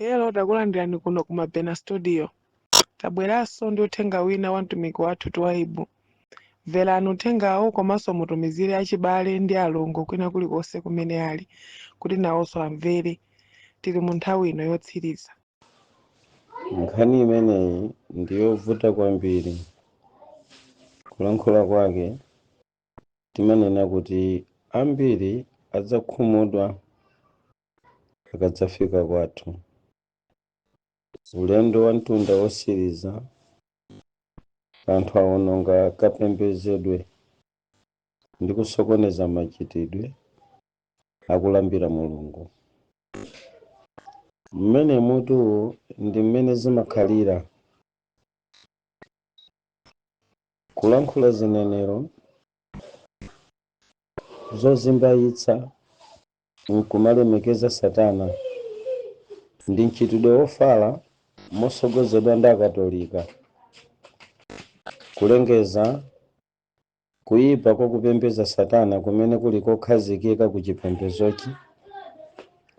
Hello, takulandirani kuno ku Mabena Studio. Tabweranso ndi uthenga wina wa mtumiki wathu Twaibu. Mverani uthengawo komanso mutumizire achibale ndi alongo kwina kulikonse kumene ali kuti nawonso amvere. Tili mu nthawi ino yotsiriza. Nkhani imeneyi ndi yovuta kwambiri. Kulankhula kwake timanena kuti ambiri adzakhumudwa akadzafika kwathu. Ulendo wa mtunda wotsiriza, anthu awononga kapembedzedwe ndi kusokoneza machitidwe akulambira Mulungu. Mmene mutu ndi mmene zimakhalira kulankhula zinenero zozimbayitsa nkumalemekeza Satana ndi mchitidwe wofala mosogozedwa ndi Akatolika kulengeza kuyipa kwa kupembedza Satana kumene kuli kokhazikika ku chipembedzochi,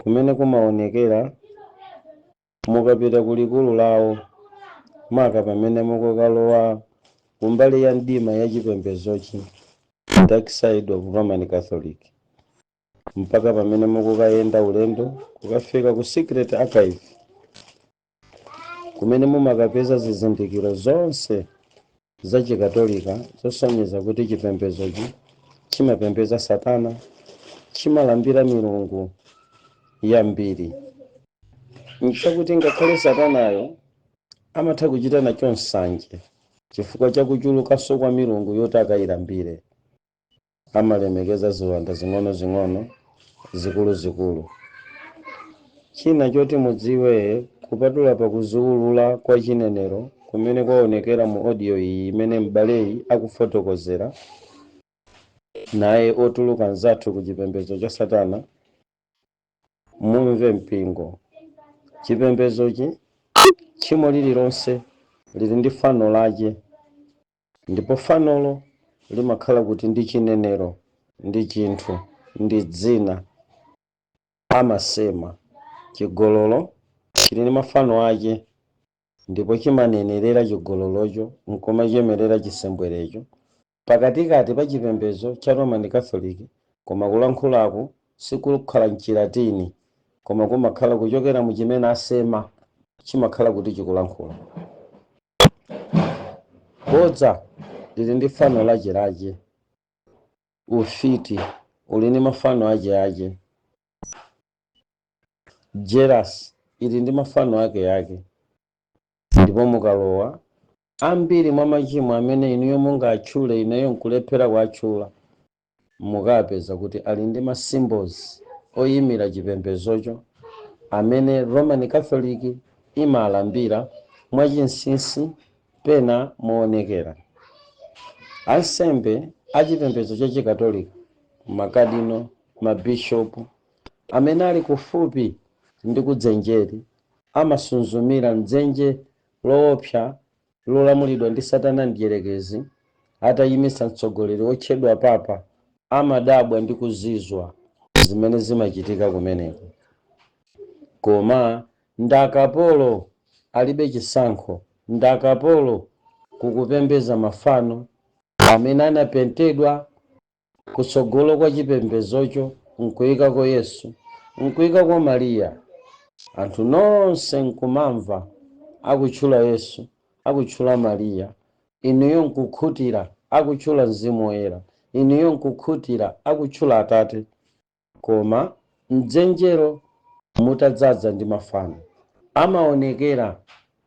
kumene kumaonekera mukapita ku likulu lawo, maka pamene mukukalowa kumbali ya mdima ya chipembedzochi, dark side of Roman Catholic, mpaka pamene mukukayenda ulendo kukafika ku secret archive kumene mumakapeza zizindikiro zonse za Chikatolika zosonyeza kuti chipembedzochi chimapembedza Satana, chimalambira milungu yambiri. Nchakuti ngakhale Satanayo amatha kuchita nacho nsanje chifukwa cha kuchulukanso kwa milungu yoti akayilambire. Amalemekeza ziwanda zing'ono-zing'ono, zikuluzikulu. China choti mudziwe, kupatula pakuziwulula kwa chinenero kumene kwaonekera mu audio iyi imene m'baleyi akufotokozera naye otuluka mzathu ku chipembedzo cha Satana, mumve mpingo, chipembedzochi, tchimo lililonse lili ndi fano lake, ndipo fanolo limakhala kuti ndi chinenero, ndi chinthu, ndi dzina amasema. Chigololo chili ndi mafano ake ndipo chimanenerera chigololocho nkumachemerera chisembwerecho pakatikati pa chipembedzo cha Roman Catholic. Koma kulankhulaku sikukhala mchilatini, koma kumakhala kuchokera mu chimene asema, chimakhala kuti chikulankhula. Bodza lili ndi fano lachelache, ufiti uli ndi mafano ake ake, jealous ili ndi mafano ake ake. Ndipo mukalowa ambiri mwa machimo amene inuyo mungatchule, ineyo nkulephera kuatchula, mukapeza kuti ali ndi ma symbols oyimira chipembezocho amene Roman Catholic imalambira mwachinsinsi pena moonekera. Ansembe achipembedzo cha Chikatolika, makadino, mabishopu amene ali kufupi ndi kudzenjeri, amasunzumira mdzenje loopsa lolamulidwa ndi Satana mdierekezi atayimitsa mtsogoleri wotchedwa papa. Amadabwa ndi kuzizwa zimene zimachitika kumeneko, koma ndakapolo alibe chisankho, ndakapolo kukupembeza mafano amene anapentedwa kutsogolo kwa chipembezocho nkuyikako Yesu, nkuyikako Mariya. Anthu nonse nkumamva akutchula Yesu, akutchula Mariya, inuyo nkukhutira, akutchula Mzimu Woyera, inuyo nkukhutira, akutchula Atate, koma mdzenjero mutadzaza ndi mafano. Amaonekera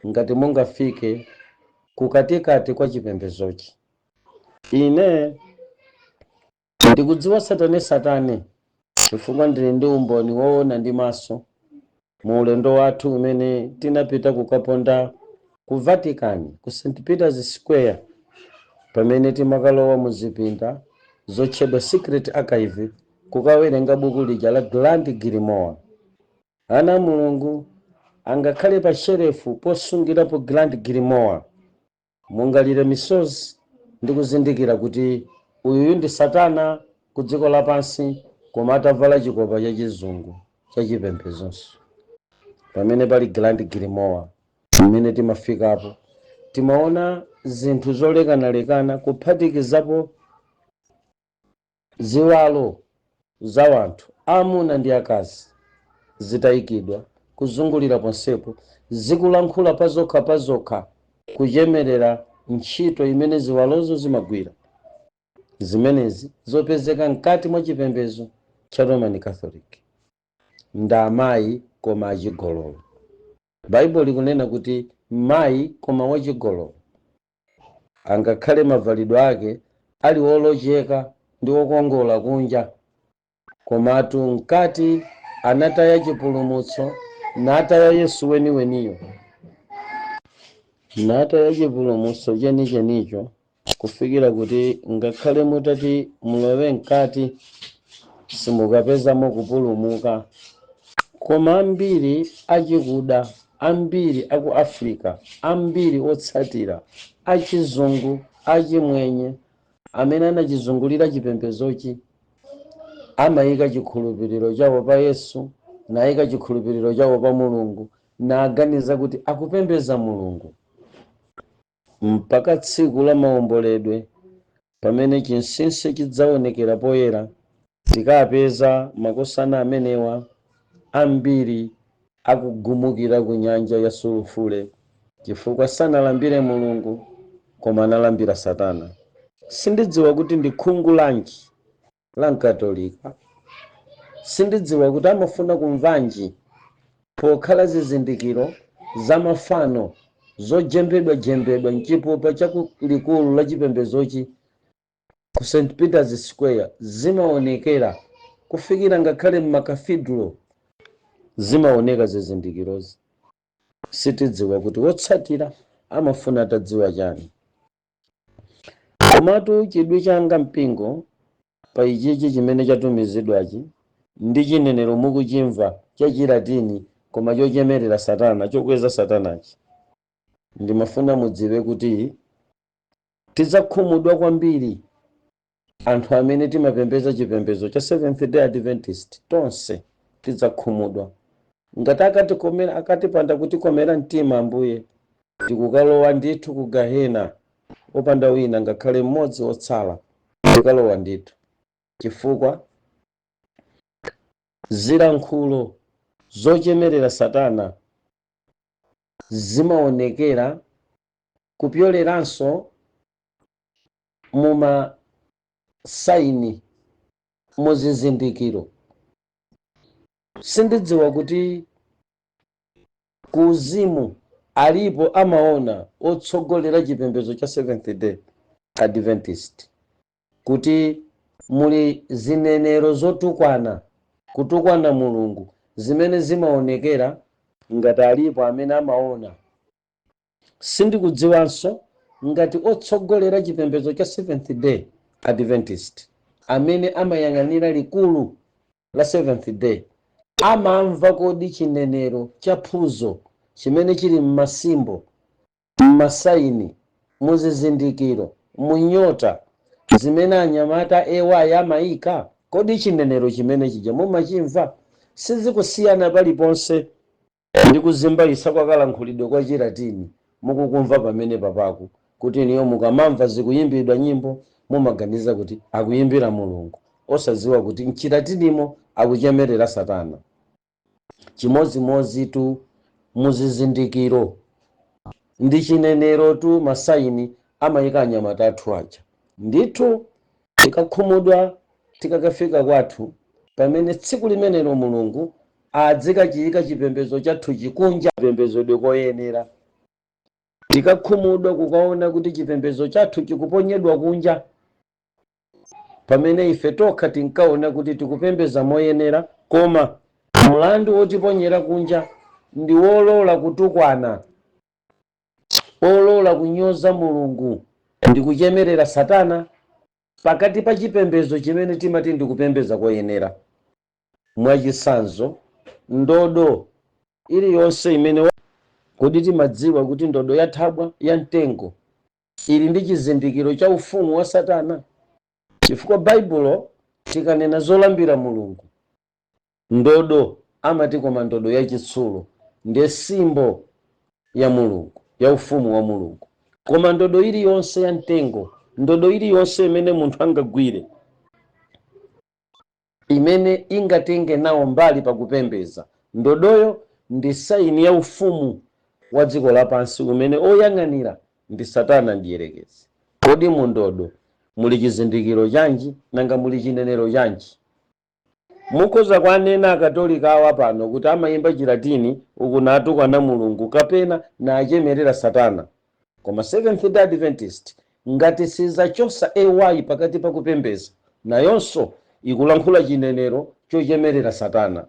ngati mungafike kukatikati kwa chipembezochi. Ine ndikudziwa satane satane chifukwa ndili ndi umboni woona ndi maso mu ulendo wathu umene tinapita kukaponda ku Vatican, ku St Peter's Square, pamene timakalowa mu zipinda zotchedwa secret archive kukawerenga buku lija la Grand Grimoire. Ana a Mulungu, angakhale pa shelefu posungirapo Grand Grimoire mungalire misozi ndi kuzindikira kuti uyuyu ndi Satana ku dziko lapansi, koma atavala chikopa chachizungu chachipembedzonso. Pamene pali Grand Grimoire, mmene timafikapo timaona zinthu zolekanalekana, kuphatikizapo ziwalo za wanthu amuna ndi akazi zitayikidwa kuzungulira ponsepo, zikulankhula pazokha pazokha, kuchemerera ntchito imene ziwalozo zimagwira. Zimenezi zopezeka mkati mwa chipembedzo cha Roman Catholic. Nda amayi koma achigololo. Baibulo likunena kuti mayi koma wachigololo, angakhale mavalidwe ake ali olocheka ndi okongola kunja, komatu mkati anataya chipulumutso, nataya Yesu weniweniyo, nataya chipulumutso chenichenicho, kufikira kuti ngakhale mutati mulowe mkati simukapezamo kupulumuka. Koma ambiri achikuda, ambiri aku Africa, ambiri otsatira achizungu, achimwenye amene anachizungulira chipembezochi, amayika chikhulupiriro chawo pa Yesu, nayika chikhulupiriro chawo pa Mulungu, naganiza kuti akupembeza Mulungu, mpaka tsiku la maomboledwe pamene chinsinsi chidzaonekera poyera, tikapeza makosana amenewa ambiri akugumukira ku nyanja ya sulufule, chifukwa sanalambire Mulungu koma analambira Satana. Sindidziwa kuti ndi khungu lanji la Mkatolika, sindidziwa kuti amafuna kumvanji pokhala zizindikiro za mafano zojembedwajembedwa mchipupa cha likulu la chipembezochi ku St Peter's Square zimaonekera, kufikira ngakhale m'macathedral zimaoneka zizindikirozi. Sitidziwa kuti wotsatira amafuna atadziwa chani. Komatu chidwi changa, mpingo, pa ichichi chimene chatumizidwachi ndi chinenero mukuchimva cha Chilatini koma chochemerera Satana, chokweza Satanachi, ndimafuna mudziwe kuti tidzakhumudwa kwambiri anthu amene timapembedza chipembedzo cha Seventh Day Adventist. Tonse tidzakhumudwa ngati akatikomera, akatipanda kutikomera mtima Ambuye, tikukalowa ndithu ku gahena opanda wina ngakhale mmodzi wotsala. Tikalowa ndithu, chifukwa zilankhulo zochemerera Satana zimaonekera kupyoleranso muma sign, muzizindikiro. Sindidziwa kuti ku uzimu alipo amaona otsogolera chipembedzo cha Seventh Day Adventist kuti muli zinenero zotukwana, kutukwana Mulungu, zimene zimaonekera, ngati alipo amene amaona. Sindikudziwanso ngati otsogolera chipembedzo cha Seventh Day Adventist amene amayang'anira likulu la Seventh Day amamva kodi chinenero cha phuzo chimene chili m'masymbol, m'masign, muzizindikiro, munyota zimene anyamata ewayi amayika. Kodi chinenero chimene chija mumachimva? Sizikusiyana paliponse ndi kuzimbayisa kwa kalankhulidwe kwa Chilatini mukukumva pamene papaku, kuti niyo mukamamva zikuyimbidwa nyimbo mumaganiza kuti akuyimbira Mulungu, osadziwa kuti mchilatinimo akuchemerera Satana. Chimodzimodzi tu muzizindikiro ndi chinenero tu, masign amayika anyamata athu aja. Ndithu tikakhumudwa tikakafika kwathu, pamene tsiku limenelo Mulungu adzikachiyika chipembedzo chathu chikunja chipembedzedwe koyenera, tikakhumudwa kukaona kuti chipembedzo chathu chikuponyedwa kunja, pamene ife tokha tinkaona kuti tikupembedza moyenera, koma mlandu wotiponyera kunja ndi wolola kutukwana, olola kunyoza Mulungu ndi kuchemerera Satana pakati pa chipembedzo chimene timati ndikupembedza koyenera. Mwachitsanzo, ndodo iliyonse imene, kodi timadziwa kuti ndodo ya thabwa ya mtengo ili ndi chizindikiro cha ufumu wa Satana? Chifukwa Baibulo tikanena zolambira Mulungu, ndodo amati koma ndodo yachitsulo. Ndiye symbol ya Mulungu, ya ufumu wa Mulungu. Koma ndodo iliyonse ya mtengo, ndodo iliyonse imene munthu angagwire, imene ingatenge nawo mbali pakupembeza, ndodoyo ndi sign ya ufumu wa dziko lapansi umene oyang'anira ndi Satana ndiyerekezi. Kodi mu ndodo muli chizindikiro chanji? Nanga muli chinenero chanji? Mukhoza kwanena Akatolika awa pano kuti amayimba Chilatini uku natukwana Mulungu kapena nachemerera Satana. Koma Seventh Day Adventist, ngati sizachosa ay pakati pa kupembeza, nayonso ikulankhula chinenero chochemerera Satana.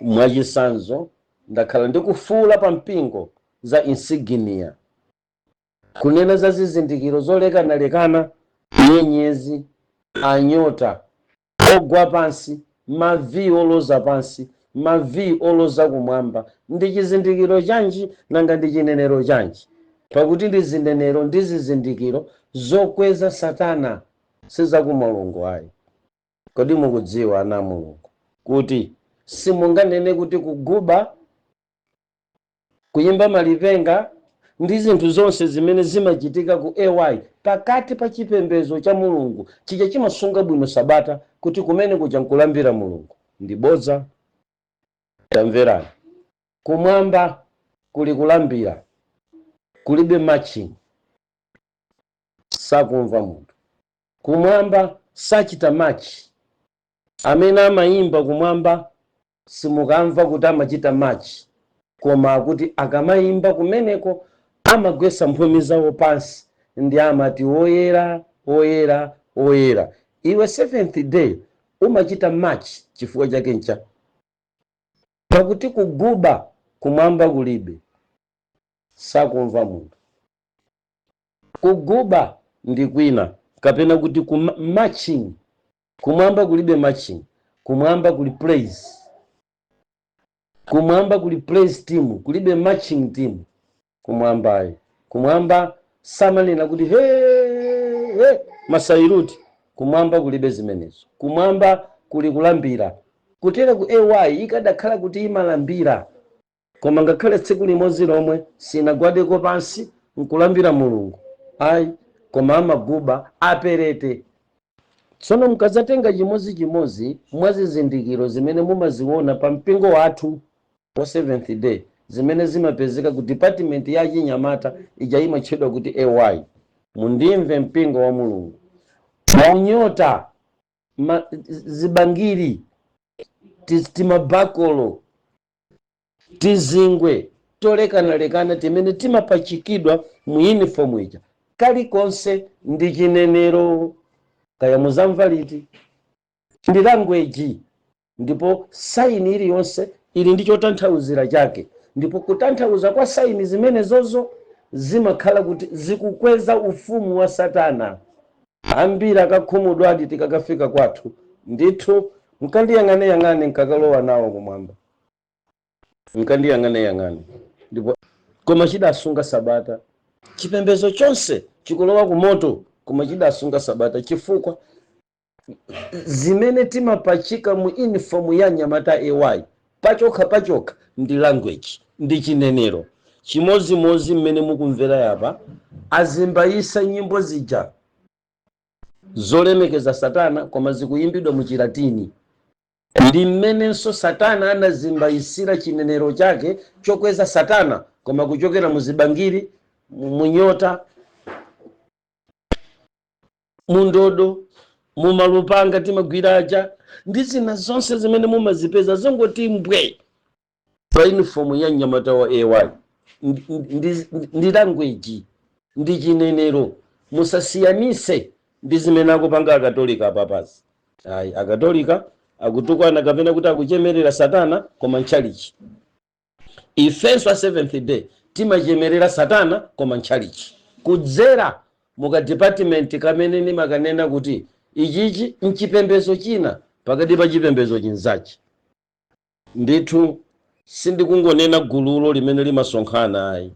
Mwachisanzo, ndakhala ndikufuula pa mpingo za insignia, kunena za zizindikiro zolekanalekana, nyenyezi, anyota ogwa pansi, ma V oloza pansi, ma V oloza kumwamba, ndi chizindikiro chanji? Nanga ndi chinenero chanji? Pakuti ndi zinenero ndi zizindikiro zokweza Satana, sizakumulungu ayi. Kodi mukudziwa, ana a Mulungu, kuti simunganene kuti kuguba, kuyimba malipenga ndi zinthu zonse zimene zimachitika ku ay pakati pa chipembedzo cha Mulungu chija chimasunga bwino sabata, kuti kumene kuja nkulambira Mulungu? Ndi bodza. Tamverani, kumwamba kuli kulambira, kulibe marching. Sakumva munthu. Kumwamba sachita march. Amene amayimba kumwamba simukamva kuti amachita march, koma akuti akamayimba kumeneko amagwesa mphumi zawo pansi ndi amati, "Woyera, woyera, woyera." Iwe Seventh Day umachita march chifukwa chake ncha? Pakuti kuguba kumwamba kulibe. Sakumva munthu. Kuguba ndi kwina, kapena kuti ku marching. Kumwamba kulibe marching. Kumwamba kuli praise. Kumwamba kuli praise team, kulibe marching team kumwambayi. Kumwamba samanena kuti he he, ma salute. Kumwamba kulibe zimenezo. Kumwamba kuli kulambira. Kutere ku ay ikadakhala kuti imalambira, koma ngakhale tsiku limodzi lomwe sinagwadeko pansi nkulambira Mulungu ayi, koma amaguba aperete. Tsono mukadzatenga chimodzimodzi mwa zizindikiro zimene mumaziona pa mpingo wathu wa Seventh Day, zimene zimapezeka ku department ya chinyamata ija imatchedwa kuti ay, mundimve, mpingo wa Mulungu, munyota zibangiri, timabakolo, tizingwe tolekanalekana timene timapachikidwa mu uniform ija, kalikonse ndi chinenero. Kaya muzamva liti? Ndi language, ndipo sign iliyonse ili ndi chotanthauzira chake, ndipo kutanthauza kwa sign zimenezozo zimakhala kuti zikukweza ufumu wa Satana. Ambiri akakhumudwadi tikakafika kwathu. Ndithu, mkandiyang'ane-yang'ane nkakalowa nawo kumwamba, mkandiyang'ane-yang'ane. Ndipo koma chidasunga sabata. Chipembedzo chonse chikulowa ku moto, koma chidasunga sabata, chifukwa zimene timapachika mu uniform ya nyamata ay pachokha pachokha ndi language, ndi chinenero. Chimozimozi mmene mukumvera yapa, azimbayisa nyimbo zija zolemekeza Satana, koma zikuyimbidwa mu Chilatini. Ndi mmenenso Satana anazimbayisira chinenero chake chokweza Satana, koma kuchokera muzibangiri, munyota, mundodo, mumalupanga timagwiraja ndi zina zonse zimene mumazipeza zongoti mbwe pa uniform ya mnyamata wa ay, ndi language, ndi chinenero. Musasiyanise ndi zimene akupanga Akatolika apapazi ayi. Akatolika akutukwana kapena kuti akuchemerera Satana, koma ntchalichi. Ifenso a Seventh Day timachemerera Satana, koma ntchalichi, kudzera muka department kamene nimakanena kuti ichichi nchipembedzo china pakati pa chipembedzo chinzachi. Ndithu, sindikungonena gululo limene limasonkhana ayi,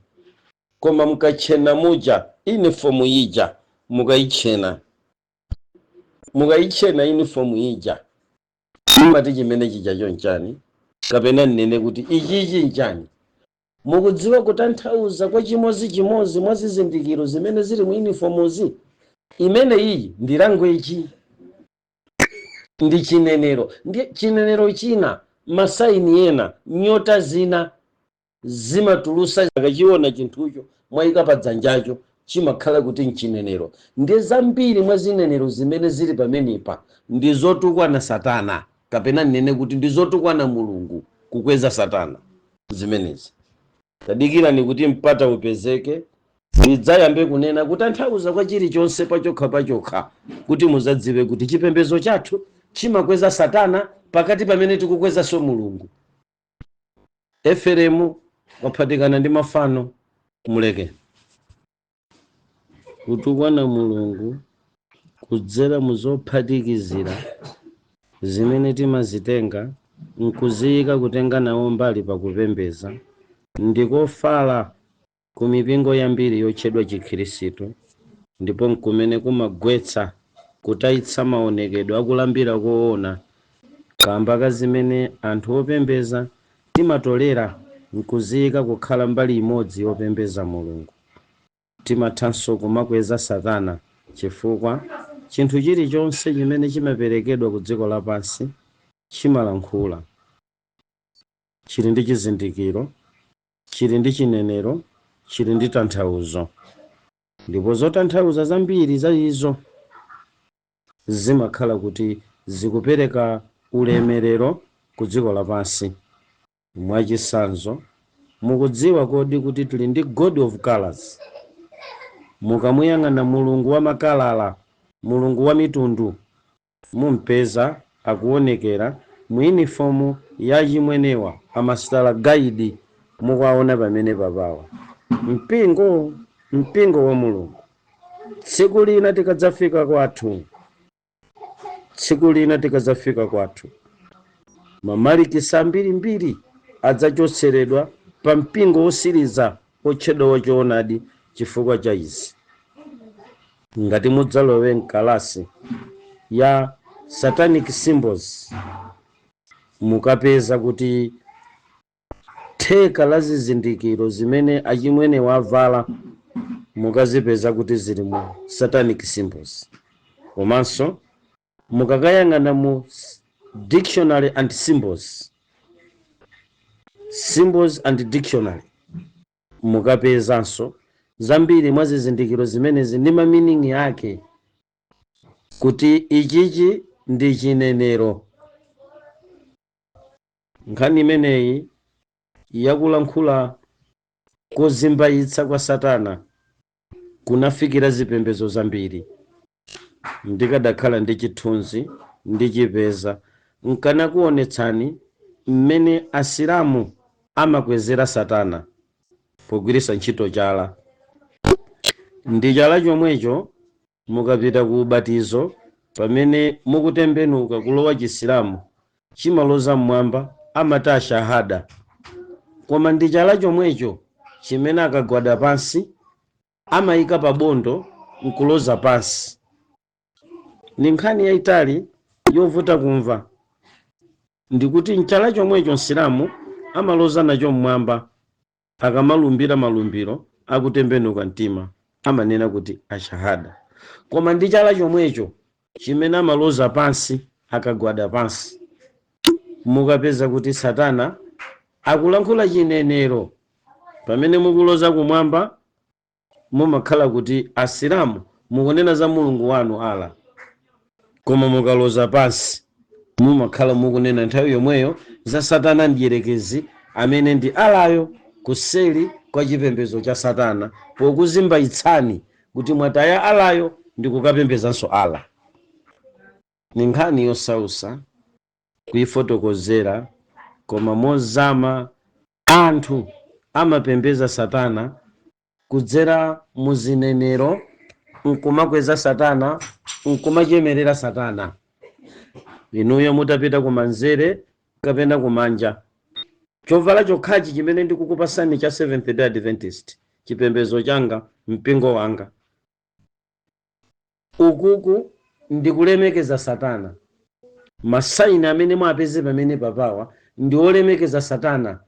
koma mukachena muja uniform ija, mukayitchena, mukayitchena uniform ija, imati chimene chija chonchani? Kapena nnene kuti ichichi nchani? Mukudziwa kutanthauza kwa chimodzimodzi mwa zizindikiro zimene zili mu uniformzi imene iyi ndi language, ndi chinenero, ndi chinenero china. Masaini ena, nyota zina zimatulusa akachiona chinthucho mwayika pa dzanjacho, chimakhala kuti mchinenero. Ndi zambiri mwa zinenero zimene zili pamenepa ndi zotukwana Satana, kapena nnene kuti ndi zotukwana Mulungu, kukweza Satana. Zimenezi tadikirani kuti mpata upezeke, ndidzayambe kunena kutanthauza kwa chilichonse pachokha pachokha, kuti muzadziwe kuti chipembedzo chathu chimakweza Satana pakati pamene tikukwezanso Mulungu. Eferemu waphatikana ndi mafano, muleke. Kutukwana Mulungu kudzera mu zophatikizira zimene timazitenga nkuziyika kutenga nawo mbali pakupembedza ndikofala ku mipingo yambiri yotchedwa Chikhirisitu, ndipo nkumene kumagwetsa kutayitsa maonekedwe akulambira koona, kamba ka zimene anthu opembedza timatolera nkuziyika kukhala mbali imodzi yopembedza Mulungu. Timathanso kumakweza Satana, chifukwa chinthu chilichonse chimene chimaperekedwa ku dziko lapansi chimalankhula, chili ndi chizindikiro, chili ndi chinenero, chili ndi tanthauzo, ndipo zotanthauza zambiri za izo zimakhala kuti zikupereka ulemerero ku dziko lapansi. Mwachitsanzo, mukudziwa kodi kuti tili ndi God of Colors? Mukamuyang'ana Mulungu wa makalala, Mulungu wa mitundu, mumpeza akuonekera mu uniform ya chimwenewa amasitala guide mukuwaona pamene papawa. Mpingo wa Mulungu, tsiku lina tikadzafika kwathu, tsiku lina tikadzafika kwathu, mamalikisa ambirimbiri adzachotseredwa pa mpingo wosiriza otchedwa wachoonadi chifukwa cha izi. Ngati mudzalowe mkalasi ya satanic symbols, mukapeza kuti theka la zizindikiro zimene achimwene wavala mukazipeza kuti zili mu satanic symbols. Komanso mukakayang'ana mu dictionary and symbols, symbols and dictionary, mukapezanso zambiri mwa zizindikiro zimenezi ndi ma meaning yake, kuti ichichi ndi chinenero. Nkhani imeneyi yakulankhula kozimbayitsa kwa Satana kunafikira zipembedzo zambiri. Ndikadakhala ndi chithunzi ndichipeza, nkanakuonetsani mmene Asilamu amakwezera Satana pogwiritsa ntchito chala. Ndi chala chomwecho mukapita ku ubatizo, pamene mukutembenuka kulowa Chisilamu, chimaloza mmwamba, amati ashahada. Koma ndi chala chomwecho chimene akagwada pansi amayika pa bondo nkuloza pansi. Ndi nkhani yayitali yovuta kumva. Ndikuti mchala chomwecho Msilamu amaloza nacho mmwamba akamalumbira malumbiro akutembenuka mtima, amanena kuti ashahada. Koma ndi chala chomwecho chimene amaloza pansi akagwada pansi. Mukapeza kuti Satana akulankhula chinenero. Pamene mukuloza kumwamba, mumakhala kuti Asilamu mukunena za Mulungu wanu Ala, koma mukaloza pansi mumakhala mukunena nthawi yomweyo za Satana mdierekezi, amene ndi Alayo kuseli kwa chipembedzo cha Satana, pokuzimbayitsani kuti mwataya Alayo ndi kukapembedzanso Ala. Ni nkhani yosausa kuyifotokozera, koma mozama anthu amapembedza Satana kudzera muzinenero, nkumakweza Satana, nkumachemerera Satana. Inuyo mutapita kumanzere kapena kumanja, chovala chokhachi chimene ndikukupasani cha Seventh Day Adventist, chipembedzo changa, mpingo wanga, ukuku ndikulemekeza Satana. Masaini amene mwapeze pamene papawa Ndi olemekeza satana.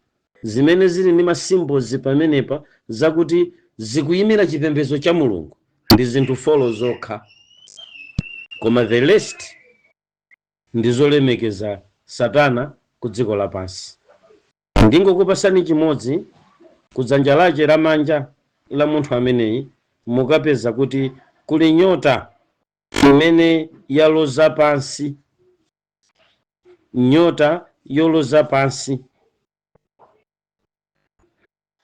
Zimene zili ndi ma symbols pamenepa zakuti zikuyimira chipembedzo cha Mulungu ndi zinthu four zokha, koma the rest ndi zolemekeza satana ku dziko lapansi. Ndingokupasani chimodzi. Kudzanja lace lamanja la munthu ameneyi mukapeza kuti kuli nyota imene yaloza pansi, nyota yoloza pansi.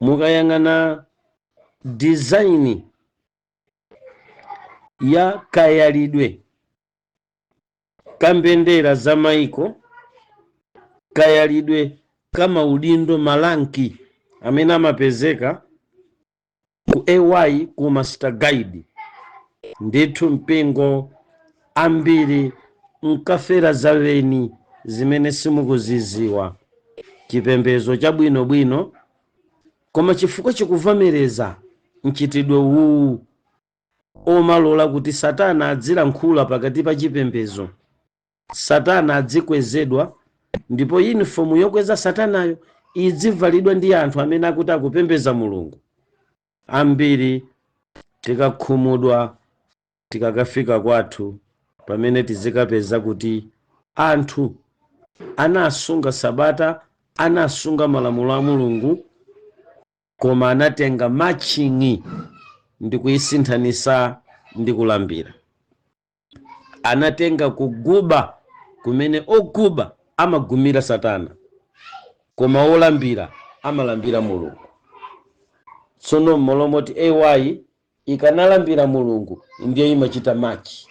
Mukayang'ana design ya kayalidwe kambendera za maiko, kayalidwe kamaudindo, ma rank amene amapezeka ku AY, ku Master Guide, ndithu mpingo ambiri nkafera zaweni zimene simukuziziwa. Chipembedzo chabwinobwino, koma chifukwa chikuvomereza mchitidwe uwu omalola kuti satana adzilankhula pakati pa chipembedzo, satana adzikwezedwa, ndipo uniform yokweza satanayo idzivalidwa ndi anthu amene akuti akupembedza Mulungu. Ambiri tikakhumudwa tikakafika kwathu, pamene tizikapeza kuti anthu anasunga sabata, anasunga malamulo a Mulungu, koma anatenga marching ndi kuyisinthanisa ndi kulambira. Anatenga kuguba kumene oguba amagumira satana, koma olambira amalambira Mulungu. Tsono m'malo moti AY ikanalambira Mulungu, ndiye imachita march.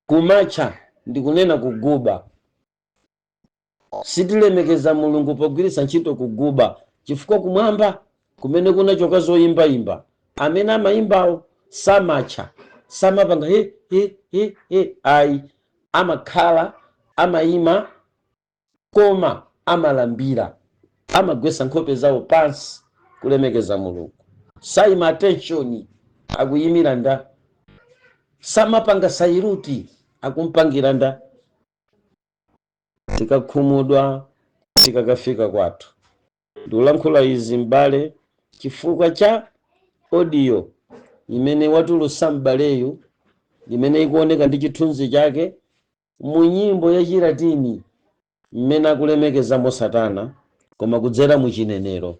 Kumatcha ndikunena kuguba. Sitilemekeza Mulungu pogwiritsa ntchito kuguba, chifukwa kumwamba kumene kunachoka zoyimbayimba, amene amayimbawo samatcha, samapanga he he he he, ayi. Amakhala amayima, koma amalambira, amagwetsa nkhope zawo pansi kulemekeza Mulungu. Sayima attention akuyimira nda, samapanga salute akumpangira nda. Tikakhumudwa tikakafika kwathu, ndikulankhula izi, m'bale, chifukwa cha audio imene watulusa m'baleyu, imene ikuoneka ndi chithunzi chake mu nyimbo ya Chilatini mmene akulemekezamo satana, koma kudzera mu chinenero.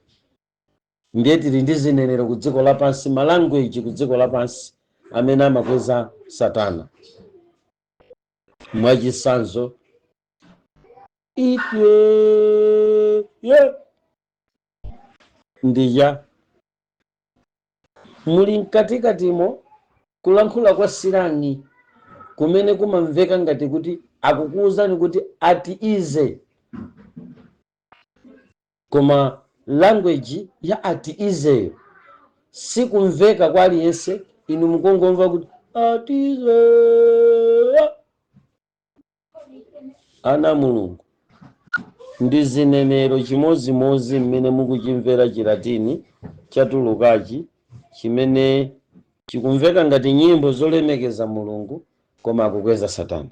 Ndiye tili ndi zinenero ku dziko lapansi, ma language ku dziko lapansi amene amakweza satana. Mwachisanzo, itye ye ndija muli mkatikatimo kulankhula kwa slang kumene kumamveka ngati kuti akukuwuzani kuti ati ize, koma language ya ati izeyo sikumveka kwa aliyense. Inu mukungomva kuti atize. Ana Mulungu, ndi zinenero chimozimozi mmene mukuchimvera Chilatini chatulukachi, chimene chikumveka ngati nyimbo zolemekeza Mulungu, koma akukweza satana.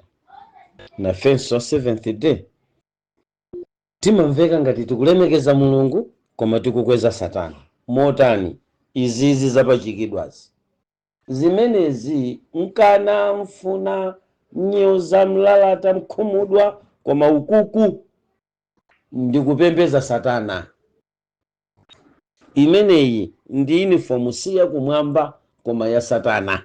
Nafenso Seventh Day timamveka ngati tikulemekeza Mulungu, koma tikukweza satana. Motani? Izizi zapachikidwazi, zimenezi nkana mfuna nyoza, mlalata, mkhumudwa, koma ukuku ndikupembeza satana. Imeneyi ndi uniform si yakumwamba, koma ya satana.